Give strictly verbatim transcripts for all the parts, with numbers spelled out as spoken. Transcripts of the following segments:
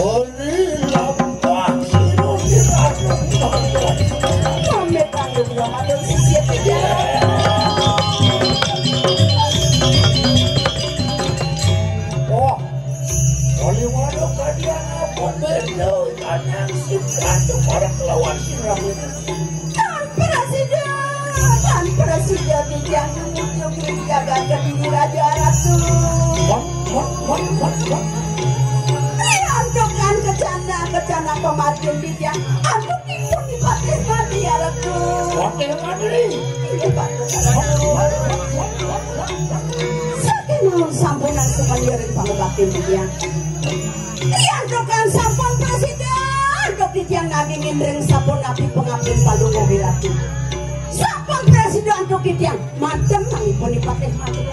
Ora lampah sira dirasa. Pamit kanggo kula matur sisih tiga. Wah, Kaliwala kadian apa beda kanang sing ratu para kelawan sing ratu. Tan prasida, tan prasida titiang numuju ring jagat Kediri Raja Ratu. Wah, wah, wah, wah, wah. Riantukan kecana, kecana pamargin titiang. Antuk ipun Patih Madri ya Ratu. Patih Madri. Inggih Patih Ratu. Saking nuwun sampunang sumangga ring pangubaktin titiang. Riantukan sampun prasida, antuk titiang nagingin ring sapunapi pangaptin Palungguh Wiratu. Sampun prasida antuk titiang madem nangipun Patih Madri.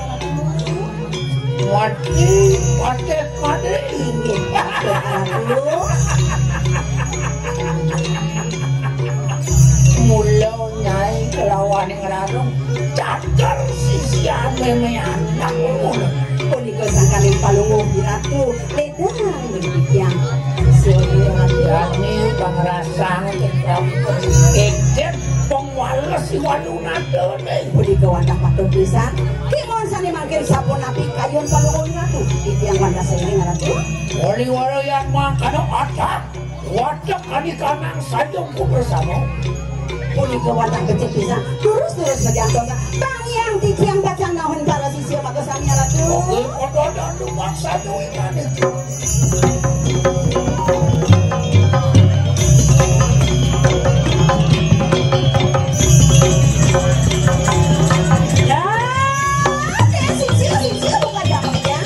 Patih, Patih Madri. Inggih, Patih Ratu. Mula Nyai kelawan Ngrarung catur sisi ame me anak ngono. Punika sangkaning Palungguh Wiratu. Ledang ring titiang. Sesuk jani pangrasang tetep eget pengwales walunatone. Punika wantah patut pisan. Kemawon sane mangkin sapunapi kayun Palungguh Wiratu. Titiang wantah sering Ratu. Wali warayan mangkana atak. Wadah kanikanang sayung bersama. Punika wantah becik pisan. Terus-terus bejantosan. Tang yang titiang pacang nauhin para sisya maka sami Ratu. Oke, padha dandu maksa duwinane. Ya, sisya, sisya, buka jamak ya.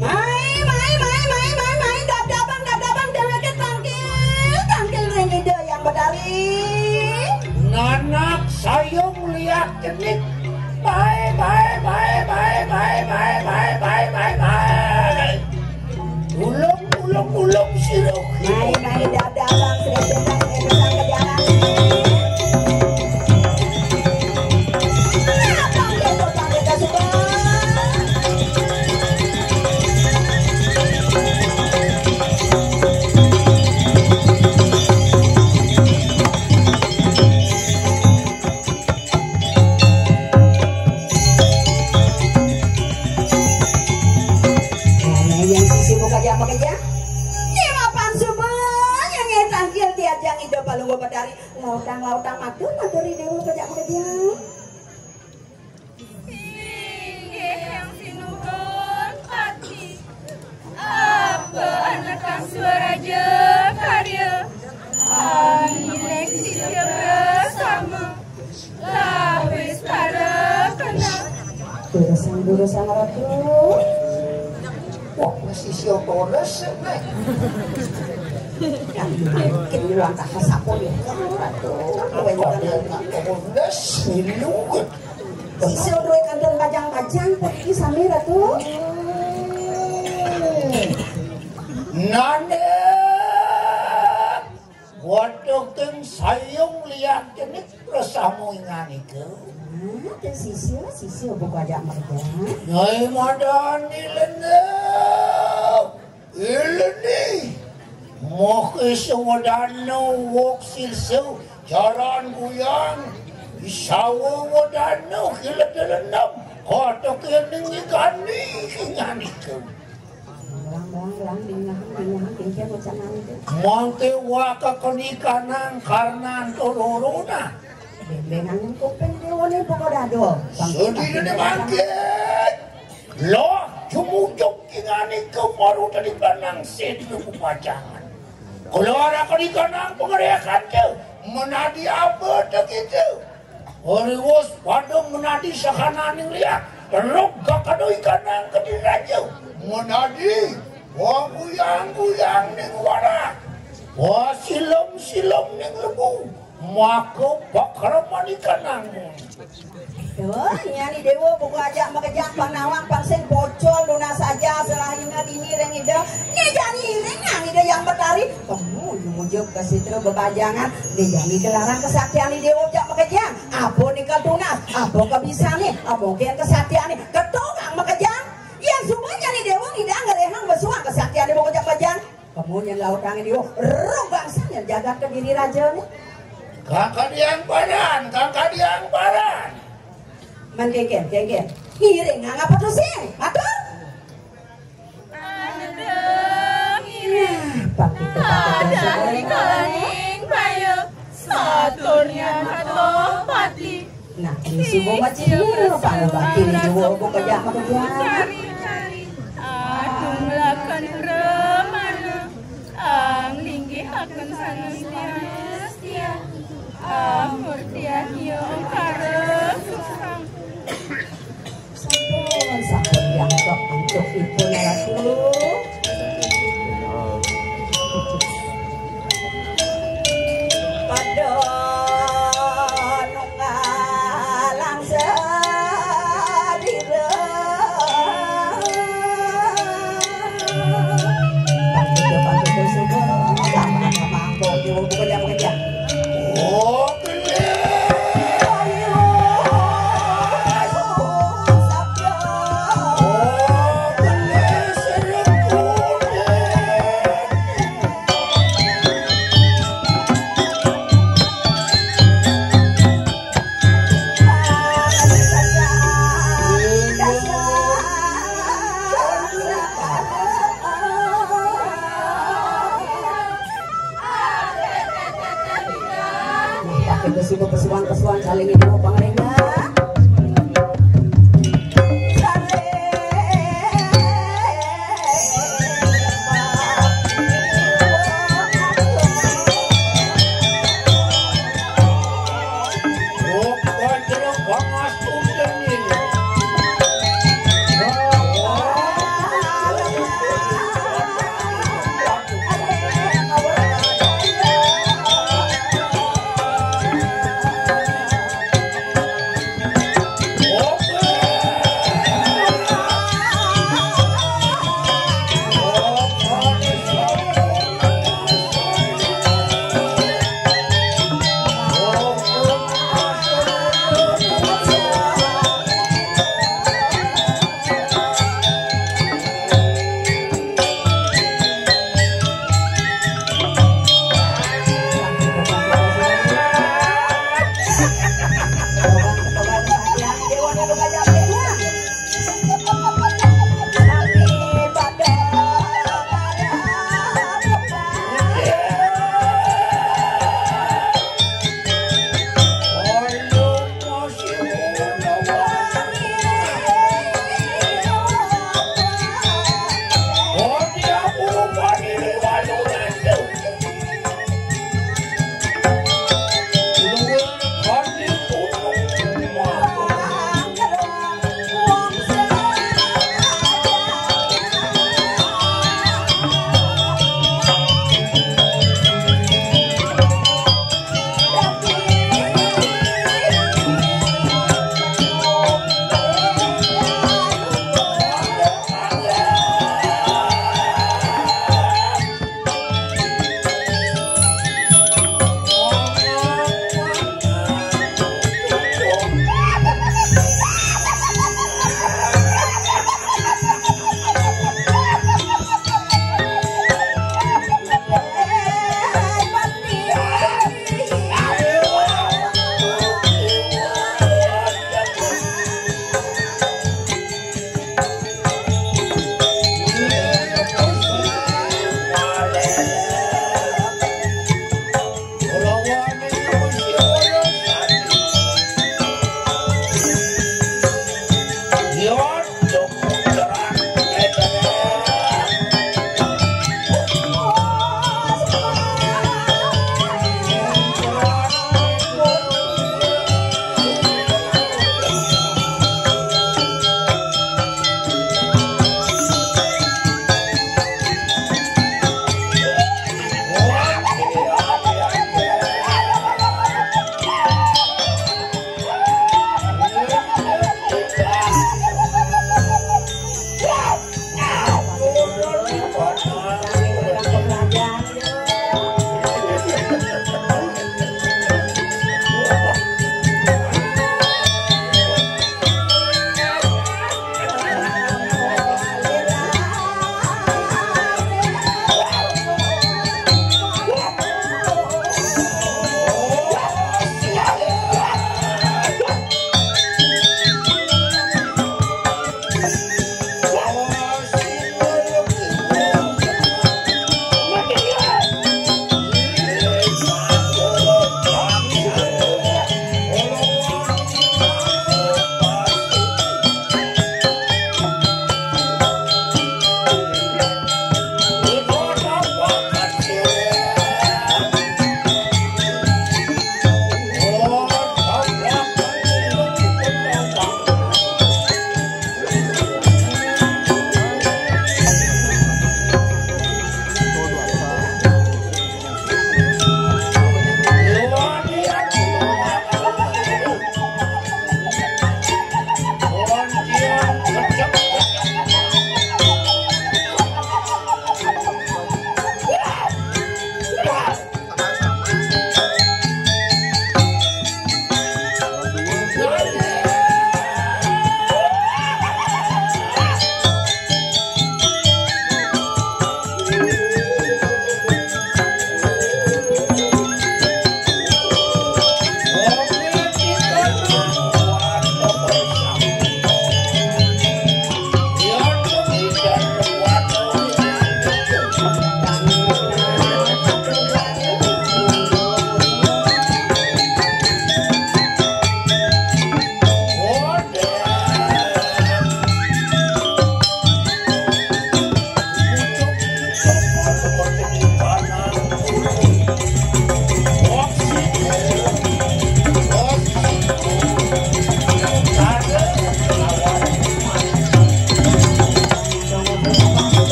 Mai, mai, mai, mai, mai, mai, dab-dabang, dab-dabang, dheweke tangkil, tangkil ring Ida Hyang Betari. Nanak sayung liak cenik. Mai, mai, mai, mai. Ulung, ulung, ulung sira. Mai, mai, dab-dabang, sresetan, sresetan ke jalan. Nah, yang sisi buka jam pakai jam. Nyewa pansuba, yang ngetangkil diajang Ida Palungguh Betari. Lautang-lautang matur, matur Ida Dewa pejak pakai jam. Inggih, Hyang Sinuhun Pati. Apa anekan Swaraja karya? Angilek sisya prasama. Lawis para kenal. Durusang, durusang Ratu. Wah, sisya terus, nek. Kan makin lantas sapunika Ratu. Kowe Apa kena terus, ilu. Sisya duwe kantun bajang-bajang puniki sami, Ratu. Nandhing waduking sayung liak jenik prasamo inganika. Nah, ten sisya, sisya buka jak merga. Nyai madani lendep. Ileni, Mahesa Wedana, Wok Sirsa, Jaran Guyang, Isawa Wedana, Kiletelenam, Kotokening Igani, Kinyanika. Belang, belang, belang, dingah, dingah, dingah, wacanane. Mangke waka kenikanang karnan tororona. Bembengan kuping dewane buka dadol. Sedinene mangke. Loh, jumujug kinganika maru tadi banang setu pajangan. Kula arakani kanang pangreakanta, menadi apa te kita? Riwus padung menadi sakananing liak, rug gakado ikanang kediri raja. Menadi, wong uyang-uyang ning warah. Wah, silem-silem ning lebu. Maka pakraman ikanang. Duh, nyani dewa buka ajak makejang pang nawang pang sing pocol lunas aja selahinga dini ring ida. Né jani ring nang ida yang betari. Temu nyumujuk ke sitra bebajangan. Né jani kelarang kesaktian di dewa jak makejang. Apa nika tunas? Apa Boga bisa nih, amogen kesaktian nih, ketongang makejang. Yang sumanya nih dewa nih dah ngerehang besuang kesaktian nih boga bajang. Kemudian laut angin dewa, roh bangsa yang jaga kediri raja nih. Kakak diang paran, kakak diang paran. Man kengken, kengken. Ngiring ngapa tuh sih? Matur. Nah, pakai ada di kalaning baya saturnya atau pati. Nah, ini subuh macam ni, pangobati ni dua aku kerja, aku kerja. Agung lakan remana, ang linggih akan sana setia. Amur tiah ia angkara susang. Sampun, sampun dianggap untuk ipun ratu.